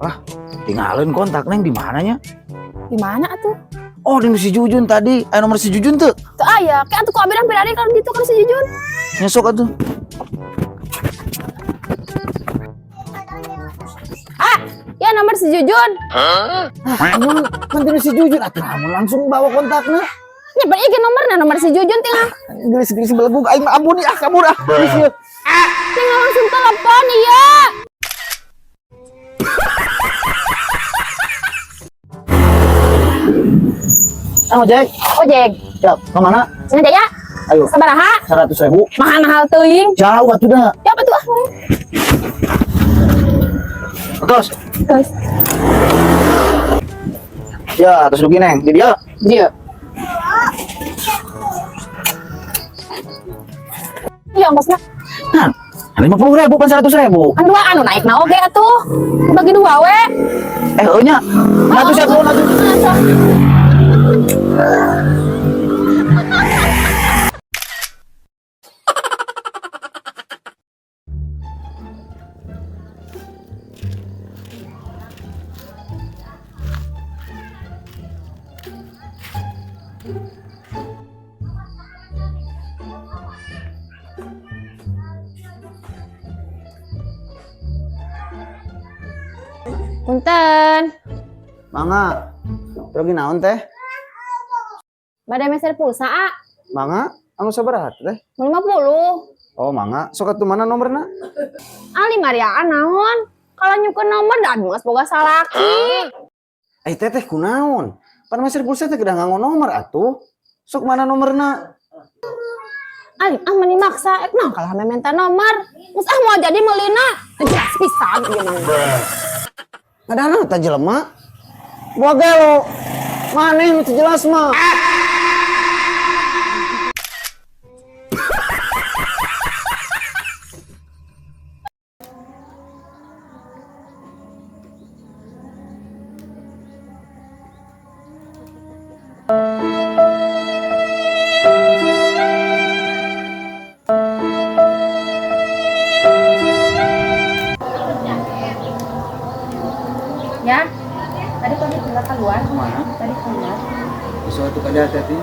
Wah, tinggalin kontak Neng di mananya? Di mana atuh? Oh, di si Jujun tadi. Ayo nomor si Jujun tuh. Tuh aya, kayak atuh ku abi hampir ada kalau gitu kan si Jujun. Nyesok atuh. Ah, ya nomor si Jujun. Amun nanti si Jujun atuh amun langsung bawa kontaknya. Ya beri nomorna nomor si Jujun tinggal. Gelis-gelis belegug aing mah ampun ah kabur ah. Gelis ieu. Tinggal langsung telepon iya. Ah, ojek. Ojek. Siap, ke mana? Sini Jaya. Ayo, Sabaraha? 100.000. Mahal-mahal teuing. Jauh atuh dah. Ya apa tuh ah? Terus. Terus. Ya, terus rugi Neng. Di dia. Dia. Iya, ongkosna. Nah, 50.000 kan 100.000. Kan dua anu naik na oge atuh. Bagi dua we. Eh, euy nya. Nah, tuh siap atuh. Punten. Mangga. Rugi naon teh? Bade meser pulsa, ah. Mangga, anu sabaraha teh? 50. Oh, mangga. Sok atuh mana nomorna? Ali Maria naon? Kalau nyukeun nomor da abi geus boga salaki. Eh, teteh kunaon? Pan meser pulsa teh kedah nganggo nomor atuh. Sok mana nomorna? Ali ah meni maksa, ek naon kalau ame minta nomor. Geus ah mau jadi meulina. Teu jelas pisan ieu mah. Ngadana teh jelema. Gua gelo. Maneh nu teu jelas mah. Ya. Tadi pamit enggak keluar. Kemana? Tadi keluar. Besok atuh kada hati-hati.